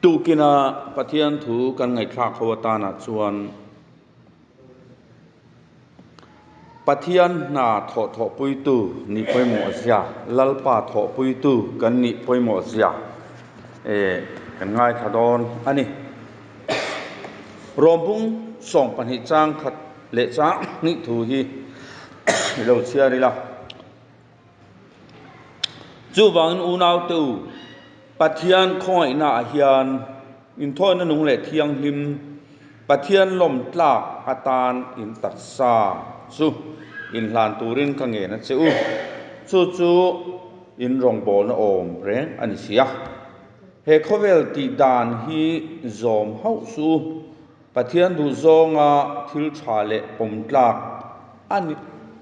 Tukina Pathian thu kan ngaihthlak ho atanah chuan Pathian hna thawh thawhpuitu nih pawimawh zia, Lalpa thawhpuitu kan nih pawimawh zia kan ngaithla dawn a ni. Rawmbung 12 chang khat leh chang hnih thu hi i lo chhiar ila. Chuvangin unaute u, Pathian khawngaihnaah hian inthawina nung leh thianghlim, Pathian lawm tlak atan in taksa chu inhlan turin ka ngen a che u. Chu chu in rawngbawlna awm reng a ni si a. He khawvel tih dan hi zawm hauh suh u. Pathian duhzawnga thil tha leh pawm tlak a ni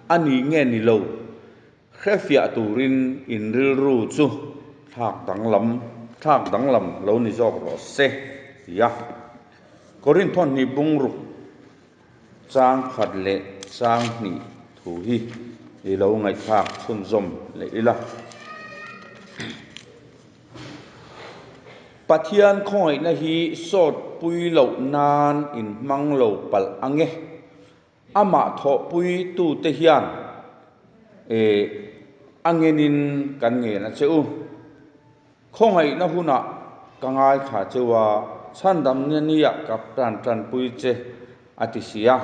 a ni nge ni lo hrefiah turin in rilru chu thlak danglam thlak danglam lo ni zawk rawh se ti a. Korinth hnih bungruk chang khat leh chang hnih thu hi i lo ngaihthlak chhunzawm leh ila. Pathian khawngaihna hi sawt pui loh nan in hmang lo palh ang e. Amah thawhpui tute hian a ngenin kan ngen a che u. Khawngaihna hunah ka ngaithla cheu a, chhandamna nia ka tan tanpui che a ti si a.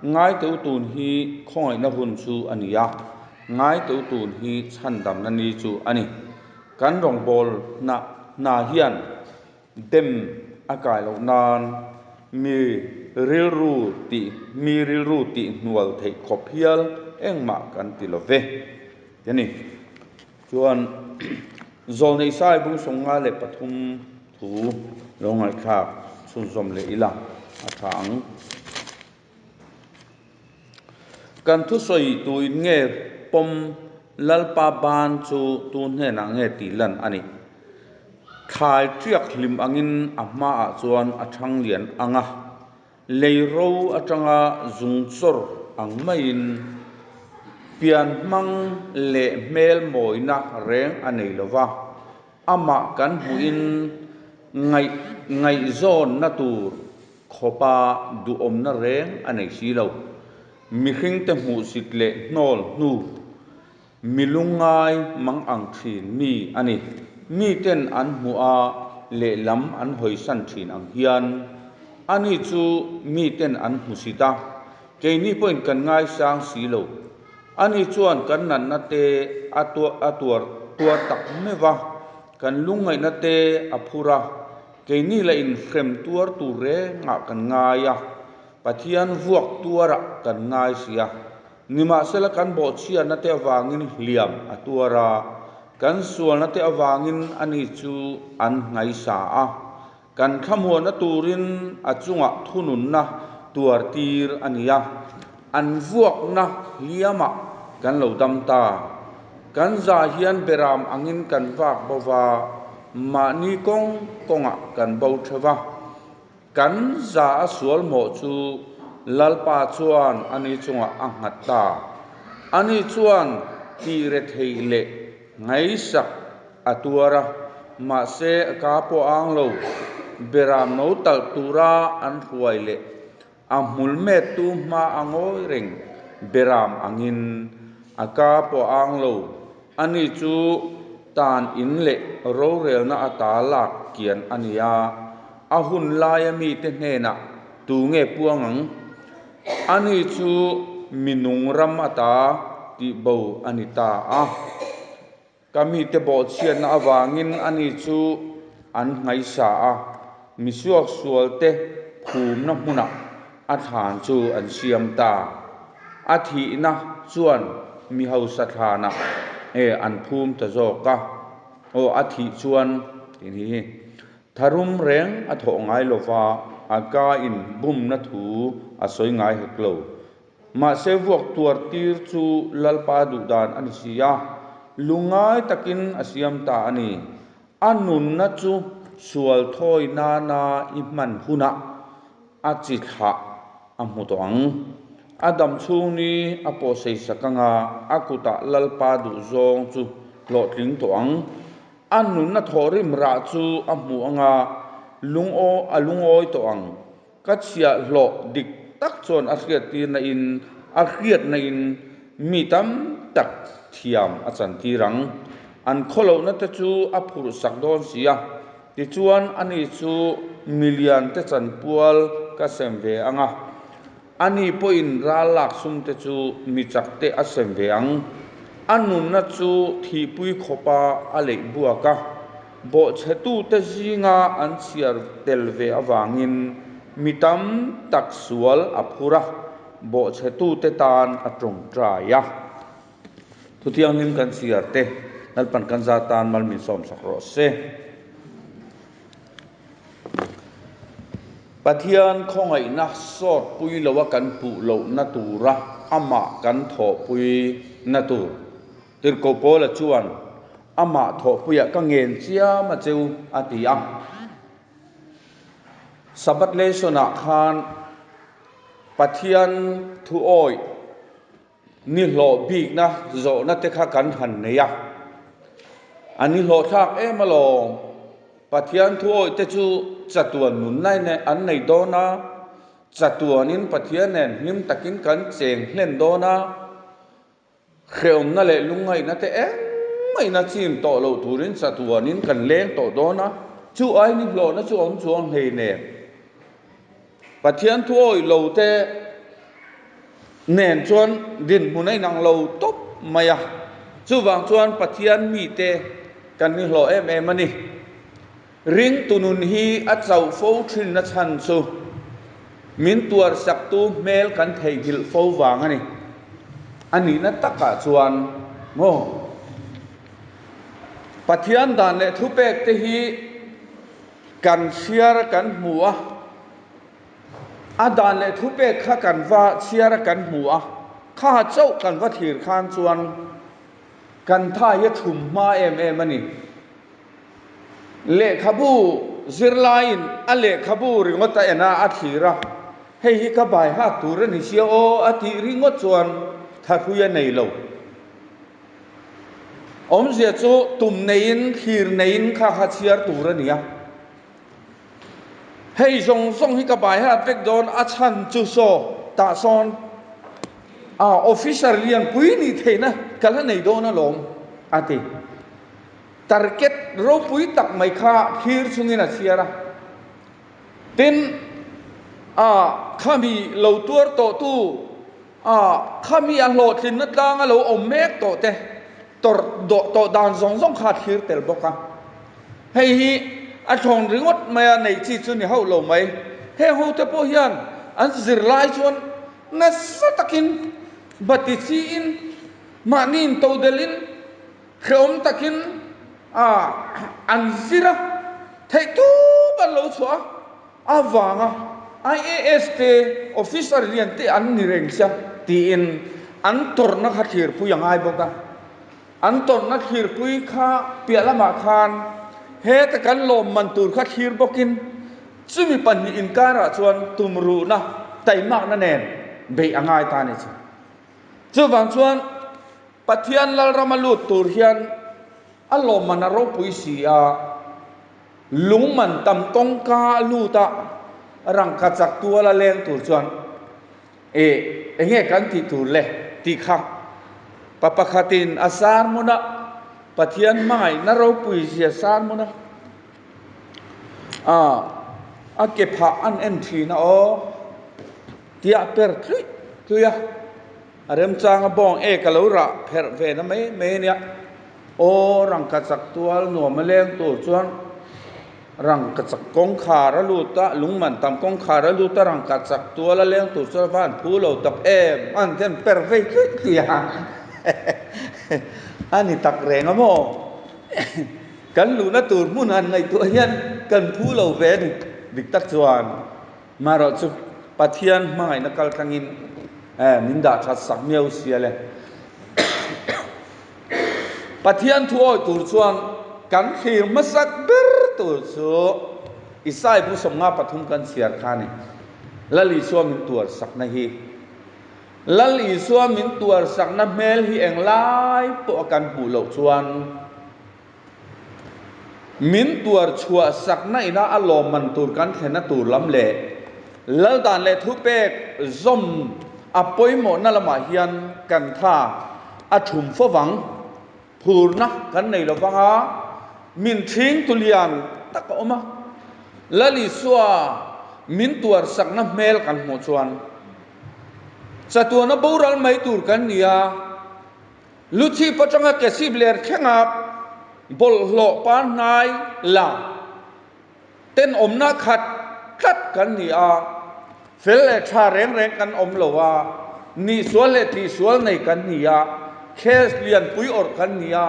Ngaiteu tun hi khawngaihna hun chu a ni a, ngaiteu tun hi chhandamna ni chu a ni. Kan rawngbâwl hna hna hian dem a kai loh nân mi rilru tih mi rilru tih hnual theih khawp hial engmah kan ti lo ve ti a ni. Chuan Zawlnei Sai bung 53 thu lo ngaihthlâk chhunzawm leh ila a ṭha ang. Kan thusawi tuin nge pawm Lalpa ban chu tu hnenah nge tih lan a ni. Thlai ṭiak hlim angin a hmaah chuan a ṭhang lian ang a, lei ro aṭanga zung chawr ang maiin pian hmang leh hmel mawina reng a nei lo va, amah kan hmuhin ngaih ngaihzawnna tur Khawpa duhawmna reng a nei si lo. Mihringte hmuhsit leh hnawl hnu, mi lungngai mang ang thin mi a ni. Miten an hmuh a, lehlam an hawisan thin ang hian ani chu miten an hmusit a, keini pawhin kan ngaisang si lo. Ani chuan kan natna te a tuar tuar tak meuh va, kan lungngaihna te a phur a, Keini la inhrem tuar tur rengah kan ngai a, Pathian vuak tuarah kan ngai si a. Nimahsela kan bawhchhiatna te avangin hliam a tuar a, kan sualna te avangin ani chu an nghaisa a. Kan thlamuanna turin a chungah thununna tuar tir a ni a, an vuakna hliamah kan lo dam ta. Kan za hian beram angin kan vak bo va, mahni kawng kawngah kan bo theuh va. Kan za a sual mawh chu Lalpa chuan ani chungah a nghat ta. Ani chuan tih rethei leh ngaihsak a tuar a, mahse a ka pawh a ang lo. Beram no talh tura an hruai leh A hmul mettu hma a ngawi reng beram angin a ka pawh a ang lo. Ani chu tan in leh rorelna ata lak kian a ni a, a hun laia mite hnenah tu nge puang ang? Ani chu minung ram ata tihbo a ni ta a. Ka mite bawhchhiatna avangin ani chu an nghaisa a, misuaksualte phumna hmunah a thlan chu an siam ta. A thihna chuan mi hausa thlanah e an phum ta zawk a, aw a thih chuan tih ni hi. Tharum reng a thawh ngai lova, a ka in bumna thu a sawi ngai hek lo. Mahse vuak tuar tir chu Lalpa duh dan a ni si a, lungngai takin a siam ta a ni. A nunna chu sual thawi nana i hman hunah a chi thlah a hmu tawh ang. A dam chhung ni a pawh seisak anga a kutah Lalpa duh zawng chu hlawhtling tawh ang. A nunna thawhrim rah chu a hmu anga. Lungaw a lungawi tawh ang. Ka chhiahhlawh dik tak chuan a hriattirna in a hriatna in mi tam tak thiam a chantir ang. An khawlohna te chu a phurh sak dawn si a, tichuan ani chu milian te chanpual ka sem ve ang a, ani pawhin ral lak sum te chu mi chak te a sem ve ang. A nunna chu thihpui khawpa a leih buak a. Bawhchhetute zinga an chhiar tel ve avangin mi tam tak sual a phur a, bawhchhetute tan a tawngtai a. Thuthianghlim kan chhiar te, Lalpan kan za tan mal min sawmsak rawh se. Pathian khawngaihna sawt pui loa kan puh lohna tura amah kan thawhpui na tur. Tirhkoh Paula chuan, Amah thawhpuiah ka ngen chiam a cheu, a ti a. Sabbath lesson-ah khan Pathian thuawih ni hlawh bikna zawhna te kha kan han nei a. A ni hlawhthlak em alawm. Pathian thuawih te chu chatuan nunna an nei dawn a, chatuanin Pathian nen hlim takin kan cheng hlen dawn a. Hrehawmna leh lungngaihna te engmahina chim tawh loh turin chatuanin kan leng tawh dawn a, chu ai ni hlawhna chu awm chuang hlei nen. Pathian thu awih lo te nen chuan dinhmun a inang lo tawp mai a, chuvang chuan Pathian mite kan ni hlawh em em a ni. Ringtu nun hi a chauh fo thinna chhan chu min tuarsaktu hmel kan theihnghilh fo vang a ni. A nihna takah chuan maw Pathian dan leh thupek te hi kan chhiar a kan hmu a, a dan leh thupek kha kan va chhiar a kan hmu a, kha chauh kan va thlir khan chuan kan tha hi a thum hma em em a ni. Lehkhabu zirlaiin a lehkhabu ringawt a en a, a thlir a, hei hi ka bai hak tur a ni sia aw a tih ringawt chuan thahrui a nei lo. Awmzia chu tum neiin thlir neiin kha kha chhiar tur a ni a. Hei zawng zawng hi ka bai hak vek dawn a chhan chu saw tah sawn a officer lianpui nih theihna ka la nei dawn alawm a ti. Target ropui tak mai kha thlir chungin a chhiar a. Tin, a khami lo tuar tawhtu, a khami a hlawhtlinna tlanga lo awm mek tawh te tawrh dawh tawh dan zawng zawng kha a thlir tel bawk a. Hei hi a thlawn ringawt maia neih chi chu ni hauh lo mai. Heng hote pawh hian an zirlai chuan nasa takin bati chiin mahni intodelhin, Hrehawm takin a an zir a, theihtawp an lo chhuah a, avanga IAS te officer lian te an ni reng sia tiin an tawrhna kha thlirpui a ngai bawk a. An tawrhna thlirpui kha piah lamah khan heta kan lawmman tur kha thlir bawkin chumi pahnih inkarah chuan tumruhna, taimakna nen beih a ngai ta a ni chu. Chuvang chuan Pathian Lalrama lut tur hian a lawmman a ropui si a, lungman tam kawngka a lut a, rangka chak tual a leng tur chuan e enge kan tih tur le tih kha pa pakhatin a sermon a, Pathian hmangaihna ropui zia sermon a, a ke phah an en thin a aw tia per tluih tluih a. A remchanga bawng e ka lo rah pherh ve na mai mai a nia. Aw rangka chak tual nuam a leng tur chuan rangka chak kawngkhar a lut a, lungman tam kawngkhar a lut a rangka chak tual a leng tur chuan va an phu lo tak em an ten per vei tluih tluih a a ni tak reng a maw kan luhna tur hmun han ngaihtuah hian kan phu lo ve a ni dik tak chuan. Marawh chu Pathian hmangaihna kal tlangin min dah that sak miau sia le. Pathian thu awih tur chuan kan thlir hmasak ber tur chu Isai bu 53 kan chhiar kha a ni. Lal Isua min tuar sakna hi. Lal Isua min tuar sakna hmel hi englai pawh a kan hmuh loh chuan. Min tuar chhuah sakna ina a lawmman tur kan thlenna tur lam leh lal dan leh thupek zawm a pawimawhna lamah hian kan tha a thum fo vang. Phurna kan nei lo vang a, min thing tu lian tak a awm a. Lal Isua min tuar sakna hmel kan hmuh chuan chatuana boral mai tur kan ni a. Luchhip atanga Kesip ler thlenga bawlhhlawh panhnai la tenawmna khat tlat kan ni a, fel leh tha reng reng kan awm lo a, nihsual leh tihsual nei kan ni a, case lianpui awrh kan ni a,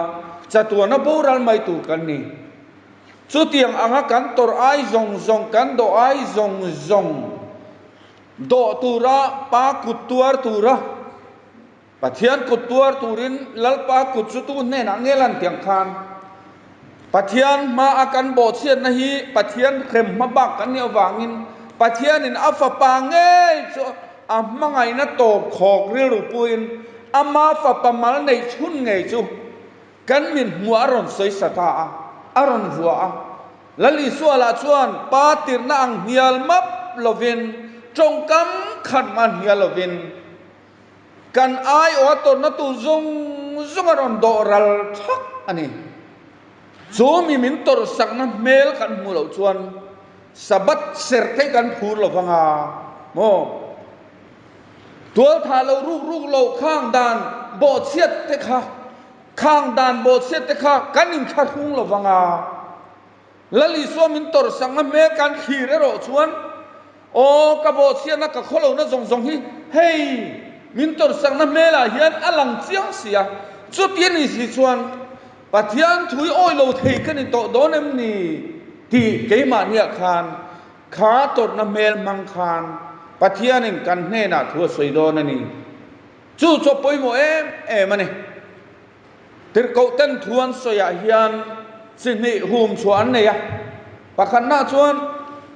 chatuana boral mai tur kan ni. Chutiang anga kan tawrh ai zawng zawng, kan dawh ai zawng zawng dawh tura pa kut tuar tura, Pathian kut tuar turin Lalpa kut chu tu hnenah nge lan tiang khan Pathian hma a kan bawhchhiatna hi Pathian hrem hma bak kan nih avangin Pathianin a fapa ngei chu a hmangaihna tawp khawk rilru puiin ama fapa mal neih chhun ngei chu kan min hmuh a rawn sawisa ta a, a rawn vua a. Lal Isua lah chuan pa tirhna ang hnial map lovin tawngkam khat hma hnial lovin Kan aiawh a tawrhna tur zawng zawng a rawn dawh ral thak a ni. Chu mi min tawrhsakna hmel kan hmuh loh chuan Sabbath serh te kan phur lo vang a maw? Tualthah lo ruk ruk lo khang dan bawhchhiat te kha khang dan bawhchhiat te kha kan inthlahrung lo vang a. Lal Isua min tawrhsakna hmel kan thlir erawh chuan, Aw, ka bawhchhiatna ka khawlohna zawng zawng hi hei min tawrhsakna hmelah hian a lang chiang si a, chuti a ni si chuan Pathian thui awi lo thei ka ni tawh dawn em ni tih keimahniah khan kha tawrhna hmel hmang khan Pathianin kan hnenah thu a sawi dawn a ni. Chu chu a pawimawh em em a ni. Tirhkohten thu an sawiah hian chi hnih hum chhuah an nei a. Pakhatna chuan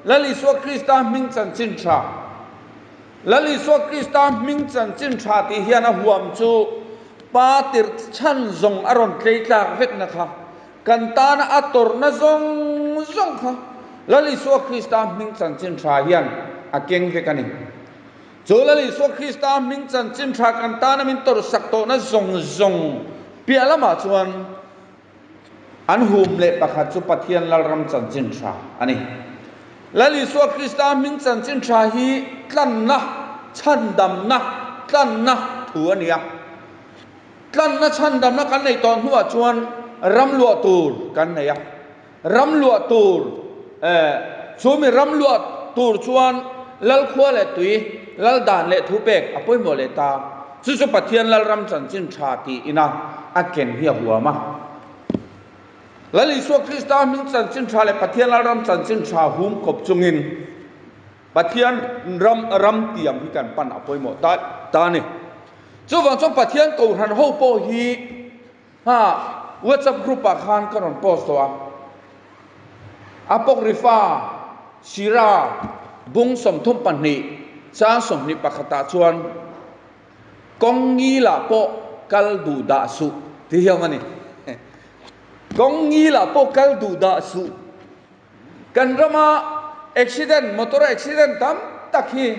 Lal Isua Krista hming chanchin tha. Lal Isua Krista hming chanchin tha tih hian a huam chu Pa tirh chhan zawng a rawn tlei tlak vekna kha, kan tana a tawrhna zawng zawng kha Lal Isua Krista hming chanchin tha hian a keng vek a ni. Chu Lal Isua Krista hming chanchin tha kan tana min tawrhsak tawhna zawng zawng piah lamah chuan an hum leh pakhat chu Pathian Lalram chanchin tha a ni. Lal Isua Krista hming chanchin tha hi tlanna, chhandamna, tlanna thu a ni a. Tlanna, chhandamna kan neih tawh hnuah chuan ram luah tur kan nei a. Ram luah tur, Chu mi ram luah tur chuan Lal khua leh tui, Lal dan leh thu pek a pawimawh leh ta. Chu chu Pathian Lal ram chanchin tha tiin a a ken hi a huam a. Lal Isua Krista hming chanchin tha leh Pathian Lal ram chanchin tha hum kawp chungin Pathian ram ram tiam hi kan pan a pawimawh ta ta a ni. Chuvang chuan Pathian Kohhran ho pawh hi Ha, WhatsApp group ah khan ka rawn post tawh a. Apokrifa, Sira, bung 32, chang 21 ah chuan kawng ngilah pawh kal duh dah suh ti hiam a ni. Kawng ngilah pawh kal duh dah suh. Kan rama accident, motor accident tam tak hi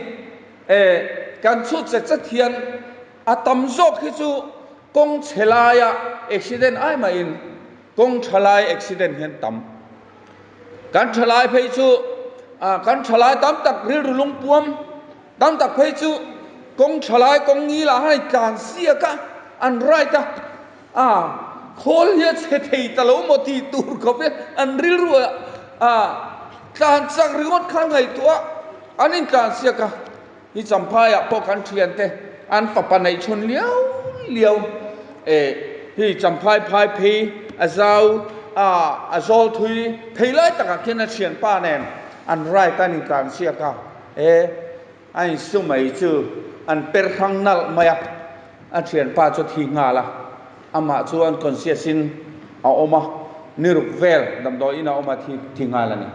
eh kan chhut chet chet hian a tam zawk hi chu kawng chhe laia accident ai mahin kawng tha lai accident hian tam. Kan tha lai phei chu ah kan tha lai tam tak rilru lungpuam tam tak phei chu kawng tha lai kawng ngilah han tlan siak a, an right a. A, khawl hi a chhe thei ta lo maw tih tur khawp hian an rilru ah a tlan chak ringawt kha ngaihtuah an intlan siak a, hi Champhai ah pawh kan thian te an fapa neih chhun liau liau eh hi Champhai phai phei a zau a a zawl thui thei lai takah khian a thianpa nen an ride an intlan siak a eh. A insu mai chu an per hrang nalh mai a, a thianpa chu a thi nghal a, amah chu unconscious in a awm a, ni ruk vel damdawi in a awm a thi thi nghal a ni.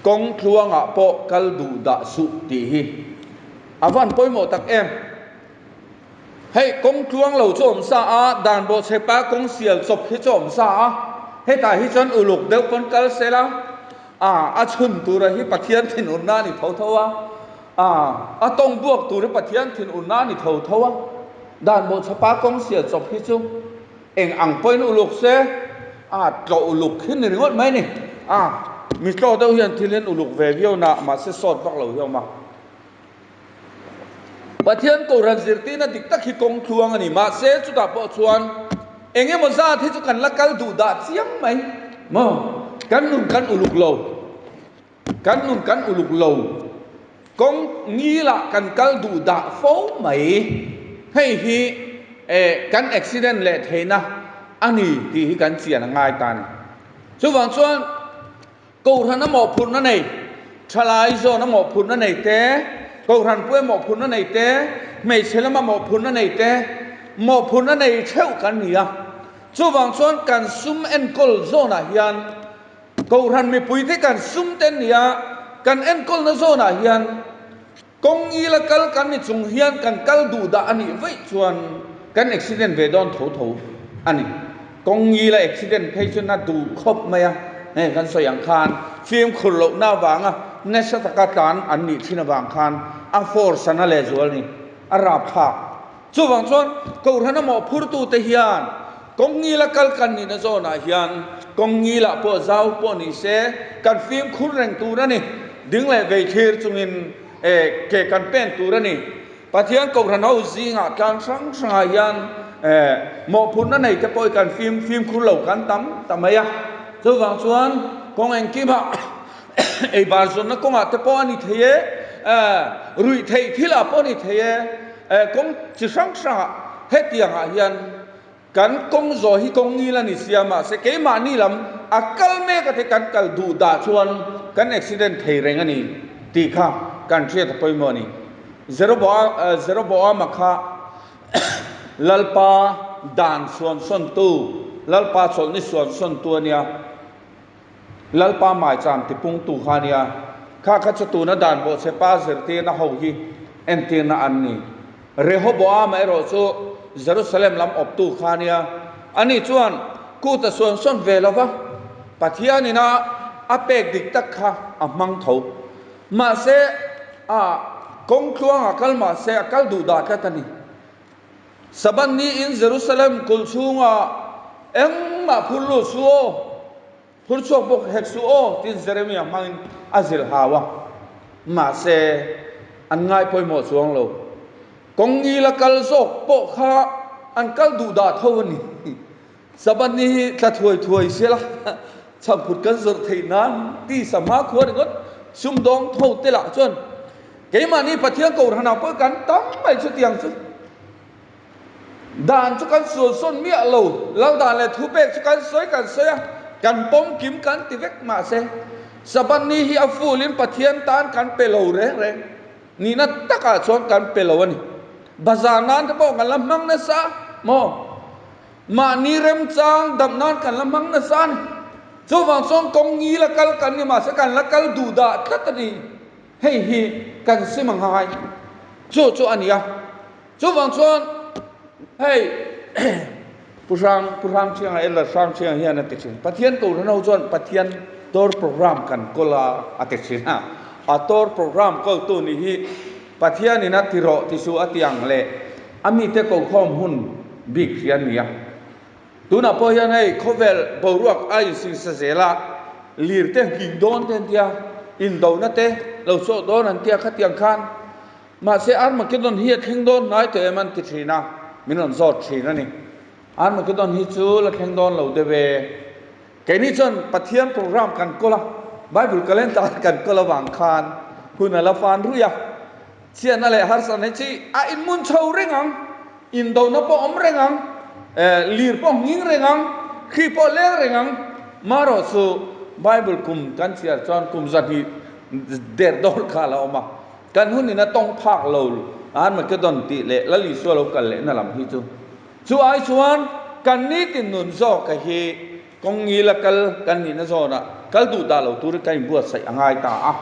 Kawng tluangah pawh kal duh dah suh tih hi a van pawimawh tak em. Hei kawng tluang lo chu awm sa a, dan bawhchhepa kawng sial chawp hi chu awm sa a. Hetah hi chuan uluk deuh pawn kal se la, a a chhun tura hi Pathian thinurna a ni tho tho a, a a tawng buak tur hi Pathian thinurna a ni tho tho a. Dan bawhchhapa kawng sial chawp hi chu eng ang pawhin uluk se, a tlawh uluk hi ni ringawt mai a ni. A mi tlaw deuh hian thil hian uluk ve viau na, mahse sawt vak lo hi a awm a. Pathian Kohhran zirtirna dik tak hi kawng tluang a ni. Mahse, chutah pawh chuan eng emaw zat hi chu kan la kal duh dah chiang mai maw? Kan nun kan uluk lo. Kan nun kan uluk lo. Kawng ngilah kan kal duh dah fo mai. Hei hi eh kan accident leh theihna a ni tih hi kan chian a ngai ta a ni. Chuvang chuan. Kohhran a mawhphurhna nei, thalai zawn a mawhphurhna nei te, Kohhran pui a mawhphurhna nei te, hmeichhe lama mawhphurhna nei te, mawhphurhna nei theuh kan ni a. Chuvang chuan kan sum enkawl zawnah hian Kohhran mipuite kan sum te an ni a, kan enkawlna zawnah hian Kawng ila kal kan ni chung hian kan kal duh dah a nih vaih chuan kan accident ve dawn tho tho a ni. Kawng ila accident phei chu na duh khawp mai a, hei kan sawi ang khan fimkhur lohna avanga nasa taka tlan an nih thin avang khan a force a na lehzual a ni, a rapthlak. Chuvang chuan Kohhran a mawhphurtute hian kawng ngila kal kan nihna zawnah hian kawng ngilah pawh zau pawh ni se kan fimkhur reng tur a ni. Ding leh vei thlir chungin eh ke kan pen tur a ni. Pathian Kohhran ho zingah tlang hrang hrangah hian eh mawhphurhna nei te pawh hi kan fim fimkhur lo kan tam ta mai a. Chuvang chuan kawng engkimah ei bar zawnna kawngah te pawh a ni thei e, eh ruih theih thilah pawh a ni thei e. Kawng chi hrang hrangah hetiangah hian kan kawng zawh hi kawng ngil a ni sia mahse keimahni lam a kal mek ate kan kal duh dah chuan kan accident thei reng a ni tih kha kan hriat a pawimawh a ni. Jeroboama kha Lalpa dan suansawntu, Lalpa chawlhni suansawntu a nia. Lalpa maicham tipungtu kha nia, kha kha chu tuna dan bawhchhe pa zirtirna ho hi entirna an ni. Rehoboama erawh chu Jerusalem lam awptu kha nia, ani chuan kut a suan sawn ve lo va, Pathianin a a pek dik tak kha a hmang tho. Mahse, a kawng tluangah kal mahse a kal duh dah tlat a ni. Sabbath ni in Jerusalem kulh chhungah engmah phur lut suh aw, phur chhuak bawk hek suh aw tiin Jeremia hmangin a zilh hau a. Mahse, an ngai pawimawh chuang lo. Kawng ngila kal zawk pawh kha an kal duh dah tho a ni. Sabbath ni hi tla thuai thuai sela, chhangphut kan zawrh theih nan ti sangha khua ringawt sumdawng tho te lah chuan Keimahni Pathian Kohhranah pawh kan tam mai chutiang chu. Dan chu kan sualsawn miah lo, lal dan leh thupek chu kan sawi kan sawi a, kan pawm kim kan ti vek mahse Sabbath ni hi a full in Pathian tan kan pe lo reng reng. Nihna takah chuan kan pe lo a ni. Bazar nan te pawh kan la hmang nasa maw? Mahni remchang dam nan kan la hmang nasa a ni. Chuvang chuan kawng ngila kal kan ni mahse kan la kal duh dah tlat a ni. Hei hi kan sim a ngai chu chu a ni a, chuvang chuan hei Pu Hrang Pu Hrang Thianga Elder Hrang Thianga hian a ti thin, Pathian Kohhran ho chuan Pathian tor program kan kawl a a ti thin a, a tor program kawltu nih hi Pathianin a ti rawh ti suh a ti ang leh a mite kokhawm hun bik hi a ni a. Tunah pawh hian hei khawvel boruak a insingsa zel a, lir te nghing dawn te an tia, indona te lo chawh dawn an tia khatiang khan. Mahse Armageddon hi a thleng dawn hnai tawh em an ti thin a, min rawn zawt thin a ni. Armageddon hi chu la thleng dawn lo deuh e. Keini chuan Pathian program kan kawl a, Bible calendar kan kawl avang khan hun a la fan ruih a. Chhiatna leh harsatna hi chi a inmun chho reng ang, indona pawh awm reng ang, lir pawh nghing reng ang, hri pawh leng reng ang. Marawh chu Bible kum kan chhiar chuan kum 200 der dawr kha a la awm a, kan hunin a tawng phak lo Armageddon tih leh Lal Isua lo kal lehna lam hi chu. Chu ai chuan kan nitin nun zawka hi kawng ngila kal kan nihna zawnah kal duh dah lo turin kan inbuatsaih a ngai ta a.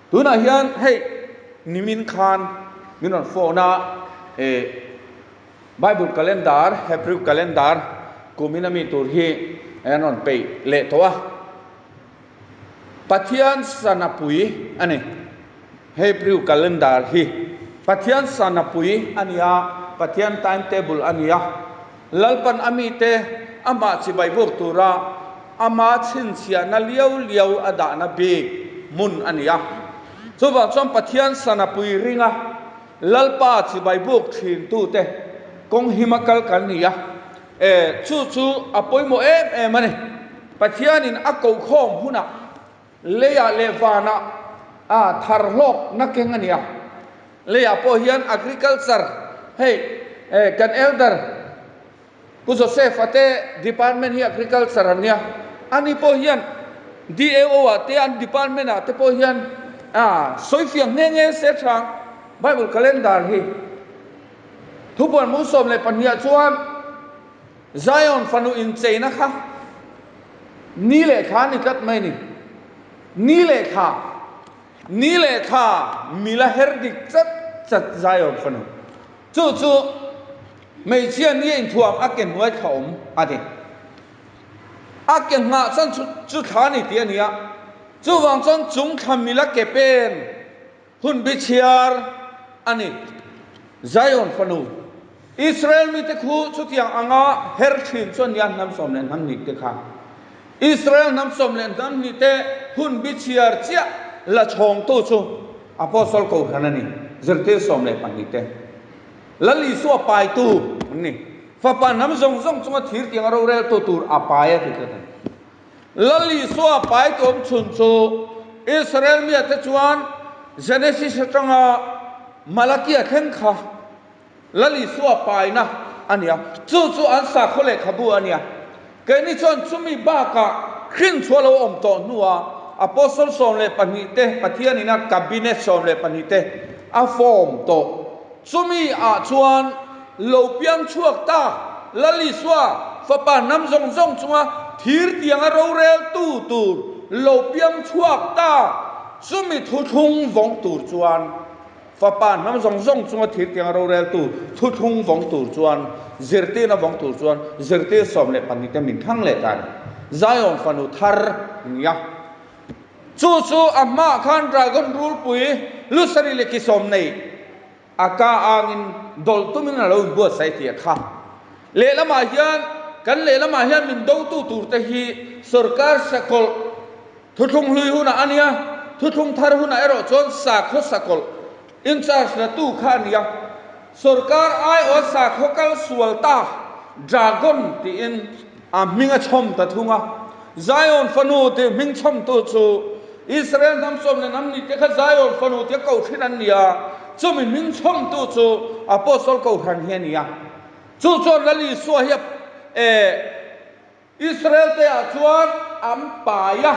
Tunah hian hei nimin khan min rawn phone a, eh Bible calendar, Hebrew calendar kumin ami tur hi an rawn peih leh tawh a. Pathian sanapui a ni. Hebrew calendar hi Pathian sanapui a ni a, Pathian timetable a ni a. Lalpan a mite amah chibai buk tura ama chhinchhiahna liau liau a dahna bik hmun a ni a. Chuvang chuan Pathian sanapui ringa Lalpa chibai buk thintute kawng hima kal kan ni a. E, chu chu a pawimawh em em a ni. Pathianin a kohkhawm hunah leiah leh vanah a thar hlawkna keng a ni a. Leiah pawh hian agriculture, hei kan elder Pu Joseph-a te department hi agriculture an nia, ani pawh hian DAO-ah te an department-ah te pawh hian a sawifiah nghe nghe se tha Bible calendar hi. Thupuan mung 12 ah chuan Zion fanu incheina kha ni leh thla a ni tlat mai a ni. Ni leh thla, ni leh thla mila her dik chat chat Zion fanu. Chu chu hmeichhia ni a inthuam a ke hnuai thla awm a ni. A ke nghah chuan chu chu thla a ni tih a ni a. Chuvang chuan chung thla mila ke pen Hun bi chhiar a ni. Zion fanu, Israel mite khu chutiang anga her thin chuan nia hnam 12 te kha. Israel hnam 12 te hun bi chhiar chiah la chhawngtu chu Apostle Kohhran a ni, zirtir 12 te. Lal Isua paitu an ni. Fapa hnam zawng zawng chunga thir tianga roreltu tur a pai a ti tlat a ni. Lal Isua pai tuam chhun chu Israel miate chuan Genesis atanga Malakia thleng kha Lal Isua paina a ni a, chu chu an sakhaw lehkhabu a ni a. Keini chuan chumi bakah hrinchhuah lo awm tawh hnuah Apostle 12 te Pathianin a Cabinet 12 te a form tawh. Chumi ah chuan lo piang chhuak ta Lal Isua fapa hnam zawng zawng chunga thir tianga roreltu tur lo piang chhuak ta chumi thuthlung vawng tur chuan fapa hnam zawng zawng chunga thir tianga roreltu thuthlung vawng tur chuan zirtirna vawng tur chuan zirtir 12 te min thlang leh ta a ni. Zion fanu thar nia. Chu chu a hmaah khan dragon rulpui lusari leh kisawm nei a ka angin dawlh tumin a lo inbuatsaih tih a kha. Lehlamah hian kan lehlamah hian min dotu turte hi sorkar sakawlh thuthlung hlui hunah a nia, thuthlung thar hunah erawh chuan sakhaw sakawlh in charge la tu kha a nia. Sorkar aiawha sakhaw kal sual ta dragon tiin a hming a chhawm ta thung a. Zion fanu tih hming chhawmtu chu Israel hnam sawm leh hnam nih te kha Zion fanu tia ko thin an ni a, chumi hming chhawmtu chu Apostle Kohhran hi a ni a. Chu chuan Lal Isua hi a Israel te ah chuan an pai a,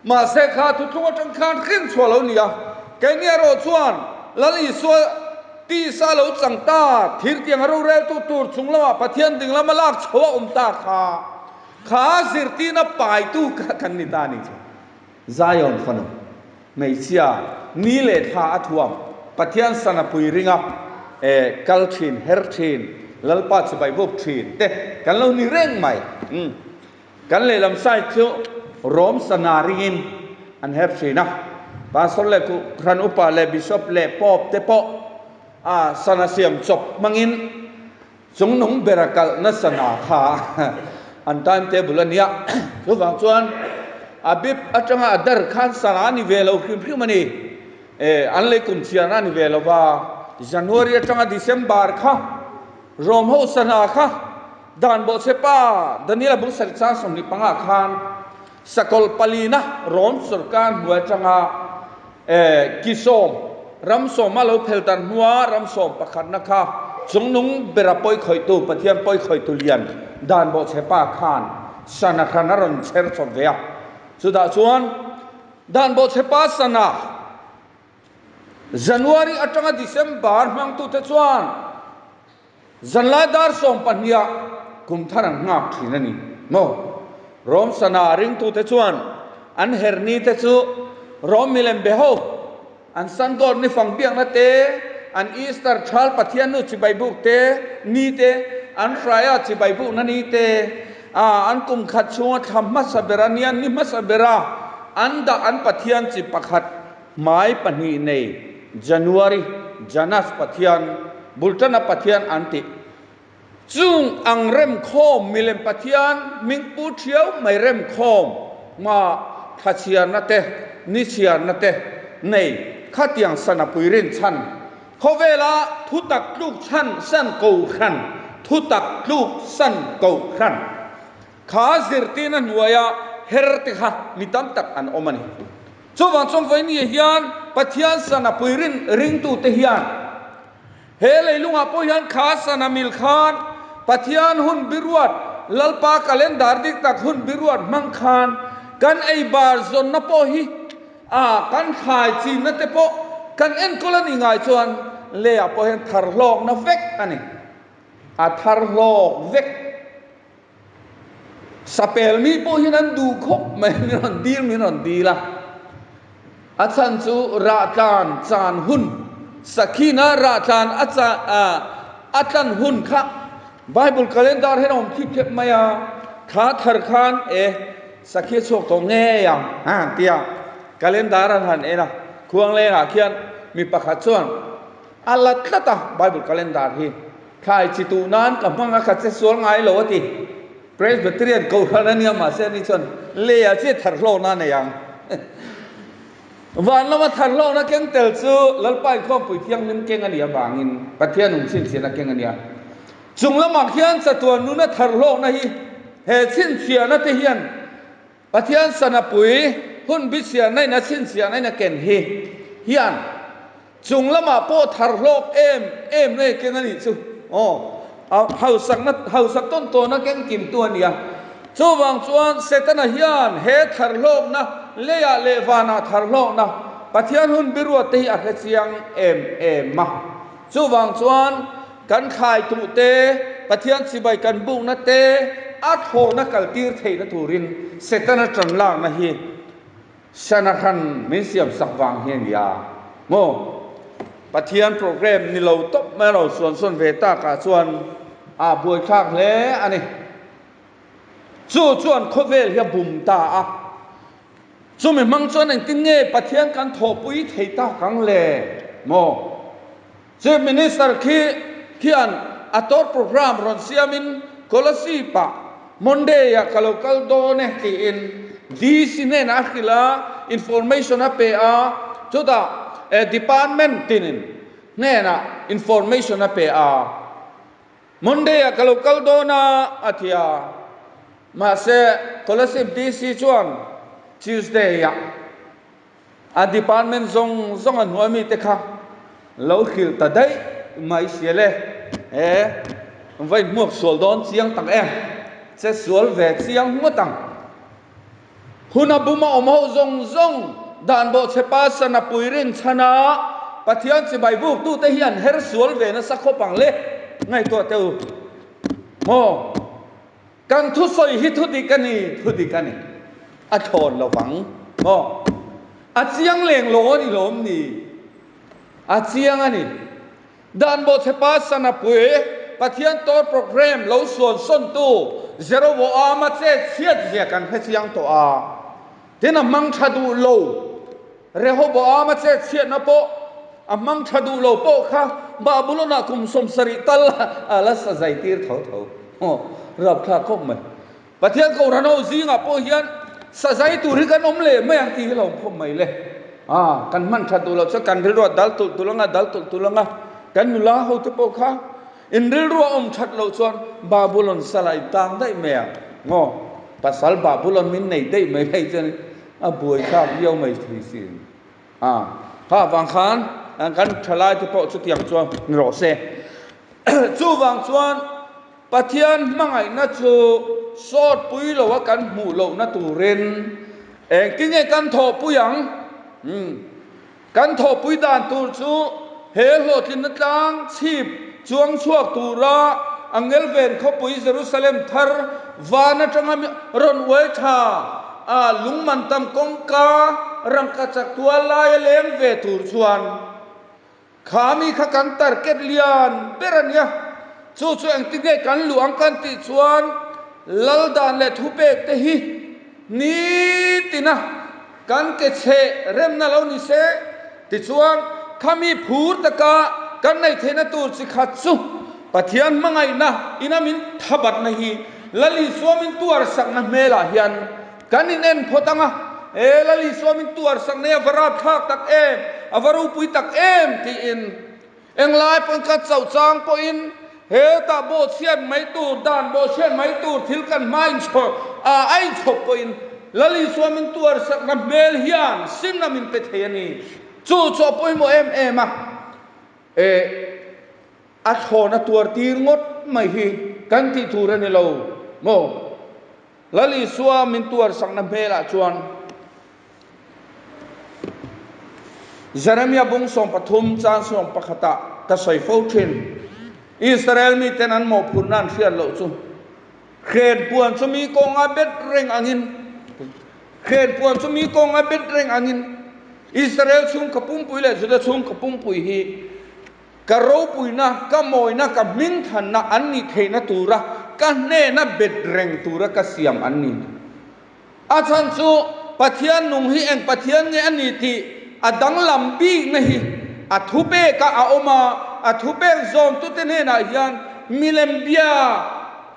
mahse kha thuthlung atang khan hrin chhuah lo ni a. Keini erawh chuan Lal Isua tisa lo chang ta, thir tiang a roreltu tur chung lamah Pathian ding lama lak chho a awm ta kha, kha zirtirna paitu kha kan ni ta a ni chu. Zion fanu, hmeichhia, ni leh thla a thuam, Pathian sana pui ringa e kal thin, her thin, Lalpa chibai buk thin te kan lo ni reng mai. Umm. Kan lehlam side chu Rom sana ringin an her thin a, Pastor leh Kohhran upa leh Bishop leh Pope te pawh a sana siam chawp hmangin Chungnung bera kalh nasa na kha an time table a nia. Chuvang chuan a bip atanga a dar khan sana a ni ve lo hrim hrim a ni. E, an lei kum chhiarna a ni ve lo va. January atanga December kha Rom ho sana kha dan bawhchhe pa Daniela bung sarih chang 25 khan Sakawlh palina Rom sorkar hnuai atanga e ki sawm, ram sawma lo phel dar hnua ram sawm pakhatna kha chungnung bera pawi khawihtu Pathian pawi khawihtu lian dan bawhchhe pa khan sana hran a rawn chher chawp ve a. Chutah chuan dan bawhchhe pa sana January atanga December hmangtute chuan Zanlai dar sawmpahniah kum thar an nghak thin a ni maw? Rom sana ringtute chuan an her ni te chu Rom milem be ho, an Sun God ni fang biakna te, an Easter thal Pathian nu chibai buk te ni te, an Hraya chibai bukna ni te, A an kum khat chhunga thla hmasa ber a nia, ni hmasa bera an dah an pathian chi pakhat hmai pahnih nei January, Janus pathian, Bultana pathian an tih. Chung ang remkhawm milem pathian hmingpu thiau mai remkhawm hma thla chhiarna te, ni chhiarna te nei khatiang sana pui rinchhan Khawvela thutak tluk chhan san kohhran, thutak tluk san kohhran kha zirtirna hnuaia her te kha mi tam tak an awm a ni. Chuvang chuan vawinia hian Pathian sana pui rin ringtute hian he leilungah pawh hian kha sana mil khan Pathian hun biruat, Lalpa calendar dik tak hun biruat hmang khan kan ei bar zawnna pawh hi A, kan thlai chinna te pawh kan enkawl a nih ngai chuan leiah pawh hian thar hlawkna vek a ni. A thar hlawk vek. Sapel mi pawh hian an duh khawp mai, min rawn dil min rawn dil a. A chhan chu rahtlan chan hun, sakhina rahtlan a chan a a tlan hun kha Bible calendar hian a awm thip thep mai a, thla thar khan e Sakhi a chhuak tawh ngei ang a ti a, calendar an han en a, khuanglengah khian mi pakhat chuan a la tlat a, Bible calendar hi thlai chi tuh nan ka hmang a, ka che sual ngai lo a ti. Presbyterian kohhran a nia mahse ani chuan leiah chiah thar hlawkna a nei ang. Van lama thar hlawkna keng tel chu Lalpa inkhawmpui thianghlim keng a nih avangin Pathian nung chhinchhiahna keng a nia. Chung lamah khian chatuan nuna thar hlawkna hi he chhinchhiahna te hian Pathian sanapui hun bichhiahna in a chhinchhiahna in a ken hi hian chung lamah pawh thar hlawk em em na i ken a nih chu aw a hausakna hausak tawn tawna keng kimtu a ni a. Chuvang chuan Setana hian he thar hlawkna leiah leh vanah thar hlawkna Pathian hun biruat te hi a hrechiang em em a. Chuvang chuan Kan thlai tuh te, Pathian chibai kan bukna te a thlawhna kaltir theihna turin Setana tan lakna hi Sana hran min siam sak vang hi a ni a maw? Pathian program ni lo tawp mai lo suan sawn ve takah chuan a buaithlak hle a ni. Chu chuan khawvel hi a bum ta a. Chumi hmang chuan engtin nge Pathian kan thawhpui thei tak ang le maw? Chief Minister khi khian a tour programme rawn siamin Kolasib-ah Monday-ah ka lo kal dawn e tiin DC hnenah a hrilh a, information a pe a, chutah department tinin hnenah information a pe a. Monday-ah ka lo kal dawn a a ti a, mahse Kolasib DC chuan Tuesday-ah A department zawng zawng a hnuai mite kha lo hrilh ta daih mai sia le. He vai hmuak sual dawn chiang tak em? Che sual ve chiang ngawt ang. Hun a bum a awm ho zawng zawng dan bawh che pa sana pui rin chhan a Pathian chibai buk tute hi an her sual ve nasa khawp ang le. Ngaihtuah teh u. Maw? Kan thusawi hi thudik a ni, thudik a ni. A thlawn lo vang maw? A chiang leng lo a ni lawm ni? A chiang a ni. Dan bawhchhepa Sanapui Pathian tour programme lo suan sawntu Jeroboama chet chhiat zia kan hre chiang tawh a. Tin a hmang tha duh lo. Rehoboama chet chhiatna pawh a hmang tha duh lo pawh kha Babulon-ah kum 70 tal a la sa zai tir tho tho. Aw, rapthlak khawp mai. Pathian Kohhran ho zingah pawh hian sa zai tur hi kan awm leh mai ang tih hi lo awm khawp mai le. A, kan hman that duh loh chuan kan rilru a dal tulh tulh anga, dal tulh tulh anga, kan nula ho te pawh kha In rilru a awm that loh chuan Babulon sala i tang daih mai ang maw? Pasal Babulon min nei daih mai phei chuan a buaithlak viau mai thei sin. A, kha vang khan kan thalai te pawh chutiang chuan ni rawh se. Chuvang chuan Pathian hmangaihna chu sawt pui lo a kan hmuh lohna turin engtin nge kan thawhpui ang? Umm. Kan thawhpui dan tur chu he hlawhtlinna tlang chhip chuang chhuak tura Angelven khawpui Jerusalem thar van atanga rawn uai tha a lungman tam kawngka rangka chak tual laia leng ve tur chuan kha mi kha kan target lian ber a nia. Chu chu engtin nge kan luh ang kan tih chuan. Lal dan leh thupek te hi nitina kan ke chhe remna lo ni se, tichuan khami phur taka kan nei theihna tur chi khat chu Pathian hmangaihna ina min thabatna hi Lal Isua min tuar sakna hmelah hian kan in en phawt ang a, E Lal Isua min tuar sakna hi a va rapthlak tak em, a va ropui tak em tiin Englai pawn ka chauh chang pawhin hetah bawhchhiat mai tur, dan bawhchhiat mai tur thil kan hma inchhawp a, a inchhawp pawhin Lal Isua min tuarsakna hmel hian simna min pe thei a ni. Chu chu a pawimawh em em a, e a thlawn a tuar tir ngawt mai hi kan tih tur a ni lo maw? Lal Isua min tuarsakna hmelah chuan Jeremia bung 13 chang 11 ah ka sawi fo thin. Israel miten an mawhphurhna an hriat loh chu hren puan chu mi kawnga bet reng angin hren puan chu mi kawnga bet reng angin Israel chhungkaw pumpui leh Juda chhungkaw pumpui hi Ka ropuina, ka mawina, ka hmingthanna an nih theihna tura ka hnena bet reng tura ka siam an ni. A chhan chu Pathian nung hi eng Pathian nge a ni tih a danglam bikna hi a thupekah a awm a, a thupek zawmtute hnenah hian milem bia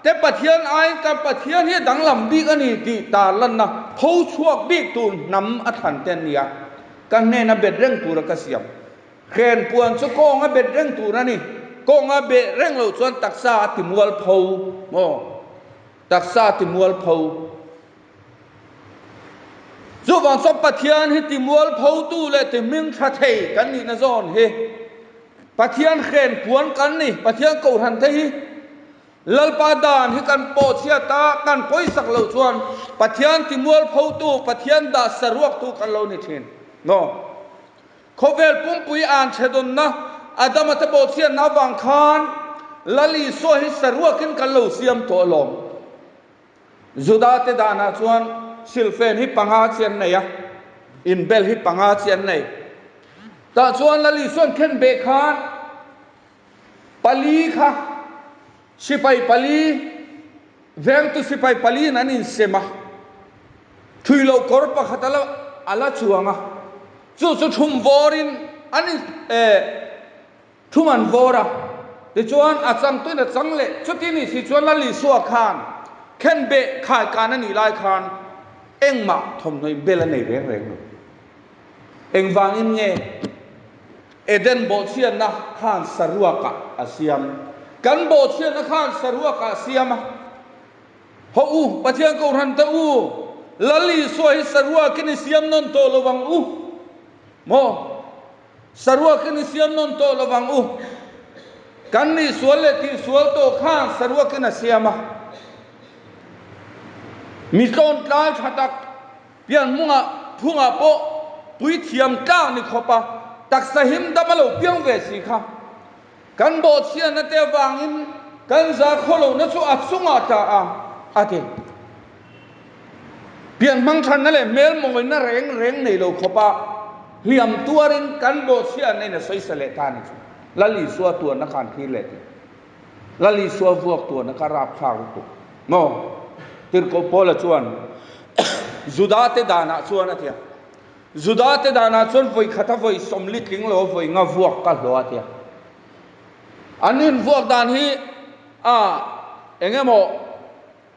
te Pathian aiin kan Pathian hi a danglam bik a ni tih tarlanna pho chhuak bik tur hnam a thlan te an ni a, ka hnena bet reng tura ka siam. Hren puan chu kawnga bet reng tur a ni. Kawnga beh reng loh chuan taksa a ti mualpho maw? Taksa a ti mualpho. Chuvang chuan Pathian hi ti mualphotu leh ti hming tha thei kan nihna zawn hi Pathian hren puan kan ni. Pathian kohhran te hi Lalpa dan hi kan pawhchhiat a, kan pawisak loh chuan Pathian ti mualphotu, Pathian dah saruaktu kan lo ni thin maw? Khawvel pumpui an chhe dawnna Adama te bawhchhiatna avang khan Lal Isua hi saruakin kan lo siam tawh alawm. Juda te danah chuan silfen hi panga chi an nei a, inbel hi panga chi an nei. Tah chuan Lal Isua'n khen beh khan pali kha sipai pali, vengtu sipai paliin an insem a, thui loh kawr pakhat a la a la chuang a, chu chu thum vawrin an in eh thum an vawr a, tichuan a changtuin a chang leh chuti ni si chuan Lal Isua khan khenbeh khaikan a nih lai khan engmah thawmhnaw inbel a nei reng reng lo. Engvangin nge Eden bawhchhiatna khan saruakah a siam? Kan bawhchhiatna khan saruakah a siam a. Haw u, Pathian Kohhran te u, Lal Isua hi saruakin i siam nawn tawh lo ang u. Maw? Saruakin i siam nawn tawh lo ang u. Kan nih sual leh tihsual tawh khan saruakin a siam a. Mi tlawntlai tha tak Pian hmungah phungah pawh puithiam tlak ni khawpa taksa him dam a lo piang ve si kha. Kan bawhchhiatna te avangin kan za khawlohna chu a chungah tla a, a ti. Pian hmang thanna leh hmel mawina reng reng nei lo khawpa hliam tuarin kan bawhchhiatna in a sawisa leh ta a ni chu. Lal Isua tuarna khan thlir leh ti. Lal Isua vuak tuahna kha rapthlak lutuk maw? Tirhkoh Paula chuan Judate danah chuan a ti a, Judate danah chuan vawi khata vawi sawmli tling lo vawi nga vuak ka hlawh a ti a. An invuak dan hi a eng emaw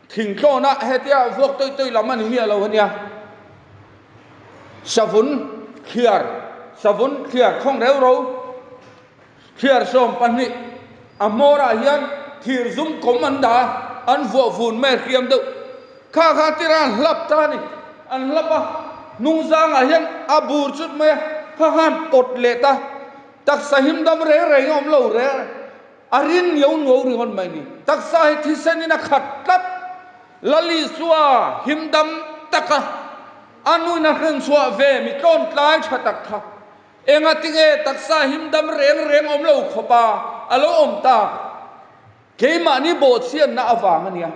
thingtlawna hetia vuak tawih tawih lam a ni miah lo a nia. Savun thliar, savun thliar khawng reu ro. Thliar 12 a hmawrah hian thir zum kawm an dah a, an vuah vun mai a hriam deuh. Kha kha tira an hlap ta a ni. An hlap a, hnungzangah hian a bur chut mai a, kha kha an pawt leh ta. Taksa him dam reng reng a awm lo reng a, a rin ngeu nuau ringawt mai a ni. Taksa hi thisenin a khat tlat. Lal Isua him dam taka a nuin a hrenchhuah ve mi tlawntlai tha tak kha. Engatinge taksa him dam reng reng awm lo khawpa a lo awm tak? Keimahni bawhchhiatna avang a nia.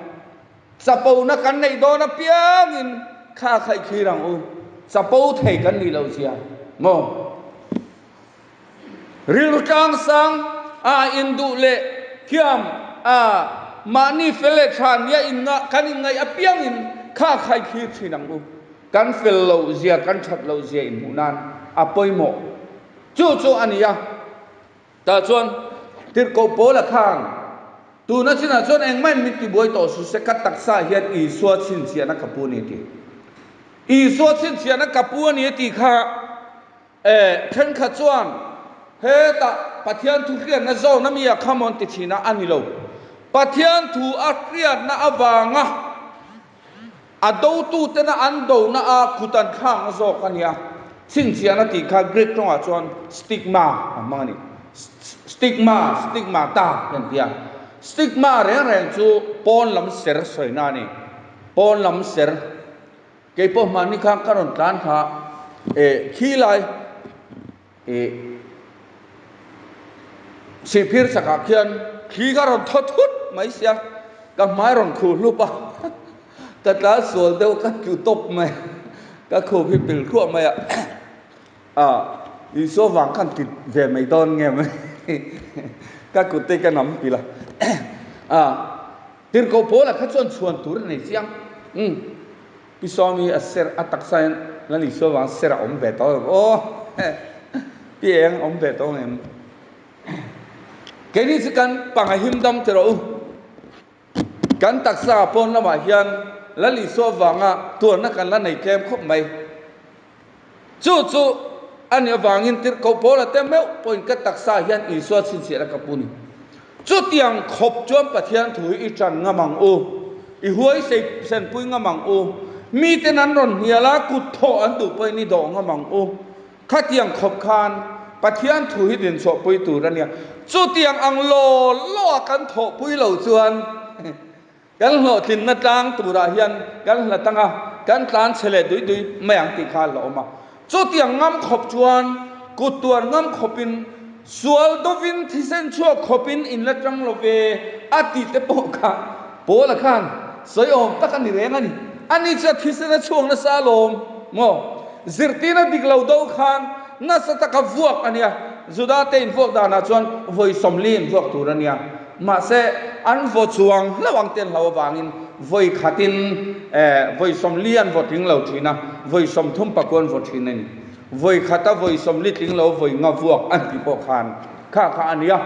Chapona kan neih dawn apiangin kha kha i thlir ang u. Chapo thei kan nih loh zia maw? Rilru tlangsang a induh leh thiam a Mahni fel leh tha nia innga kan inngaih apiangin kha khai thlir thin ang u. Kan fel loh zia, kan that loh zia inhmuh nan a pawimawh. Chu chu a ni a. Tah chuan Tirhkoh Paula khan, Tuna chinah chuan engmah in min tibuai tawh su se, ka taksa hian Isua chhinchhiahna ka pu a ni a ti. Isua chhinchhiahna ka pu a ni a tih kha eh thenkhat chuan hetah Pathian thu hriatna zawn a mi a kham awn ti thin a, a ni lo. Pathian thu a hriatna avanga A dotutena an dona a kut an thlakna zawk a nia. Chhinchhiahna tih kha Greek tawngah chuan stigma an hmang a ni. Stigma, stigmata kan ti a. Stigma reng reng chu pawn lam ser sawina a ni. Pawn lam ser. Kei pawh hmanni khan ka rawn tlan kha eh khi lai eh sihphir chakah khian thli ka rawn thaw thut mai sia, ka hmai rawn khuh hlup a, ka tla sual deuh ka tlu tawp mai, ka khup hi pil thluah mai a, ah Isua vang khan ti ve mai dawn nge mai, ka kut te ka nam pil a, ah tirhkoh pawl ah kha chuan chhuan tur a nei chiang, umm. Pi Sawmi a ser a taksa hian Lal Isua vang ser a awm ve tawh em aw Pi eng awm ve tawh em Keini chu kan panga him dam ti rawh u Kan taksa pawn lamah hian Lal Isua vanga tuarna kan la nei tlem khawp mai. Chu chu a nih avangin tirhkoh Paula te meuh pawhin ka taksa hian Isua chhinchhiahna ka pu ni. Chutiang khawp chuan Pathian thu hi i ṭan ngam ang u, i huai sei senpui ngam ang u, miten an rawn hnial a, kut thawh an duh pawhin i dawh ngam ang u. Khatiang khawp khan Pathian thu hi dinchhuahpui tur a nia. Chutiang ang law law a kan thawhpui lo chuan Kan hlawhtlinna tlang turah hian kan hla tang a, kan tlan chhe leh dui dui mai ang tih kha a hlauhawm a. Chutiang ngam khawp chuan kut tuar ngam khawpin, sual dovin thisen chhuak khawpin in la tang lo ve a tih te pawh kha Paula khan sawi awm tak a ni reng a ni. Ani chuan thisen a chhuak nasa alawm maw? Zirtirna dik lo do khan nasa taka vuak a nia. Juda te invuak danah chuan vawi 40 invuak tur a nia. Mahse, an vaw chuang hlauh ang te an hlau avangin vawi khatin vawi 40 an vaw tling lo thin a, vawi 30 pakua an vaw thin a ni. Vawi khata vawi 40 tling lo vawi nga vuak an tih pawh khan kha kha a ni a.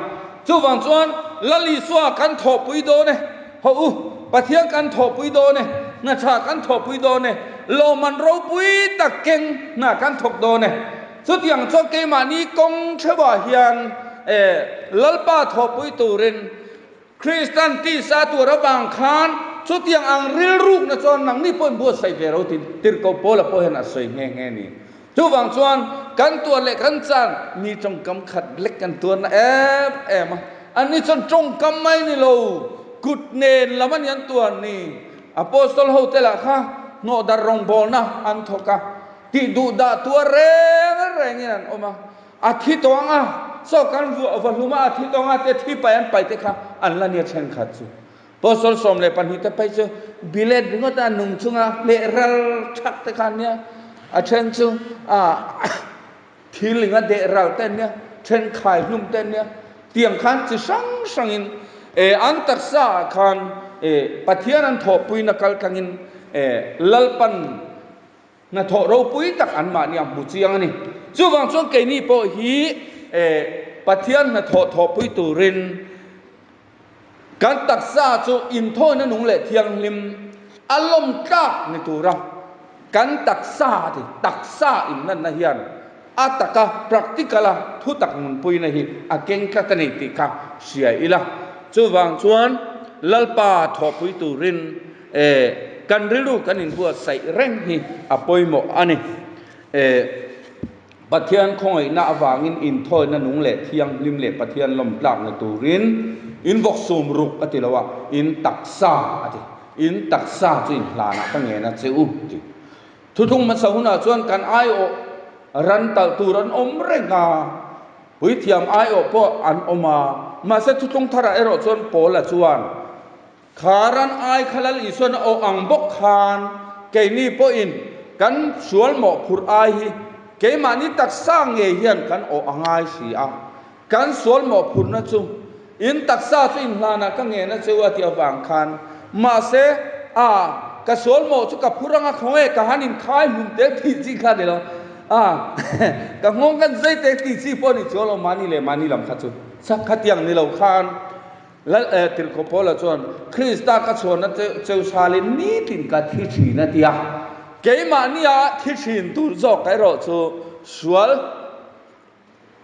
Chuvang chuan Lal Isua kan thawhpui dawn e, hawh u, Pathian kan thawhpui dawn e, hna tha kan thawhpui dawn e, lawmman ropui tak keng hna kan thawk dawn e. Chutiang chuan keimahni kawng theuhah hian Lalpa thawhpui turin Kristan tisa tuar avang khan chutiang ang rilrukna chuan nangni pawhin buatsaih ve ro tiin Tirhkoh Paula pawh hian a sawi nghe nghe a ni. Chuvang chuan kan tuar leh kan chan mi tawngkam khat lek kan tuarna em em a, anni chuan tawngkam mai ni lo kut nen lam a ni an tuar ni. Apostol hote lah kha hnawhdar rawngbawlna an thawk a. Tih duh dah tuar reng rengin an awm a, a thi tawh ang a, saw kan vuah va hlum a, a thi tawh ang a te thi pai an pai te kha an la nia thenkhat chu. Apostol 12 te phei chu bilet ringawt a nung chunga hleh ral thak te kha an nia, a then chu a thil inga deh ral te an nia, then khai hlum te an nia, tiang khan chi hrang hrangin an taksa ah khan Pathian an thawhpuina kal tlangin Lalpan Hnathawh ropui tak anmahni a hmu chiang a ni. Chuvang chuan keini pawh hi Pathian hnathawh thawhpui turin kan taksa chu inthawina nung leh thianghlim a lawm tlak ni tura kan taksa a ti, taksa inlanna hian a taka practical a thutak nunpuina hi a keng tlat a ni tih kha hria ila. Chuvang chuan Lalpa thawhpui turin E, kan rilru kan inbuatsaih reng hi a pawimawh a ni. E, Pathian khawngaihna avangin inthawina nung leh thianghlim leh Pathian lawmtlakna turin in vawksum ruk a ti lo a, in taksa a ti. In taksa chu inhlanah ka ngen a che u ti. Thuthlung hmasa hunah chuan kan aiawh ran talh tur an awm reng a, puithiam aiawh pawh an awm a, mahse thuthlung tharah erawh chuan Paula chuan, Kharan ai kha Lal Isuan a awh ang bawk khan keini pawhin kan sual mawhphurh ai hi keimahni taksa ngei hian kan awh a ngai si a. Kan sual mawhphurhna chu In taksa chu in hlanah ka ngen a che u a tih avang khan. Mahse, a, ka sual mawh chu ka phur anga khawnge ka han inkhai hlum tel tih chi kha a ni lo. A, ka nghawng kan zai tel tih chi pawh a ni chuang lo mahni leh mahni lam kha chu. Khatiang ni lo khan Lal eh Tirhkoh Paula chuan, Krista ka chhuahna cheu salin nitin ka thi thin a ti a. Keimahnia thi thin tur zawk erawh chu sual,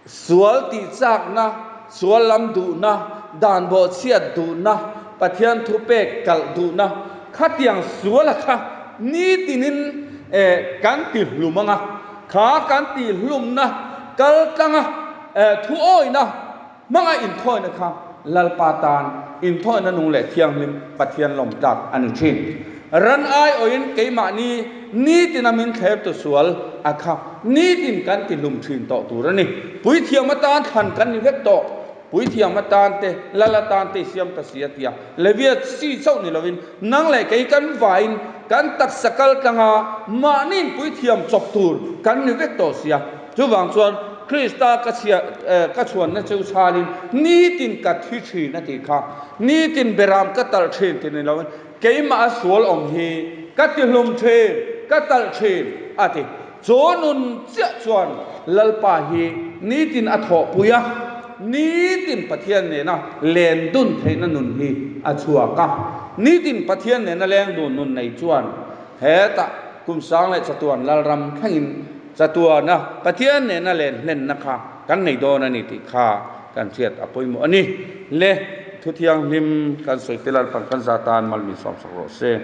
sual tihchakna, sual lam duhna, dan bawhchhiat duhna, Pathian thupek kalh duhna, khatiang suala kha nitinin eh kan ti hlum ang a, kha kan tihhlumna kaltlanga eh thuawihna, Hmanga inthawina kha Lalpa tan inthawina nung leh thianghlim Pathian lawm tlak a ni thin. Ran aiawhin keimahni nitina min thlertu sual a kha nitin kan ti hlum thin tawh tur a ni. Puithiam atan thlan kan ni vek tawh. Puithiam atan te, Lal atan te i siam ta si a ti a. Levia chi chauh ni lovin nang leh kei kan vaiin kan taksa kal tlanga mahniin puithiam chawp tur kan ni vek tawh si a. Chuvang chuan Krista ka chhia ka chhuanna chu chhalin nitin ka thi thin a tih kha. Nitin beram ka talh thin ti ni loin keimah a sual awm hi ka ti hlum thin, ka talh thin a ti. Chu nun chiah chuan Lalpa hi nitin a thawhpui a, nitin Pathian nena len dun theihna nun hi a chhuak a. Nitin Pathian nena leng dun nun nei chuan hetah kum sang leh chatuan Lalram thlengin Chatuana Pathian nena len hlenna kha kan nei dawn a ni tih kha kan hriat a pawimawh a ni. Le, Thu Thianghlim kan sawi te Lalpan kan za tan mal min sawmsak rawh se.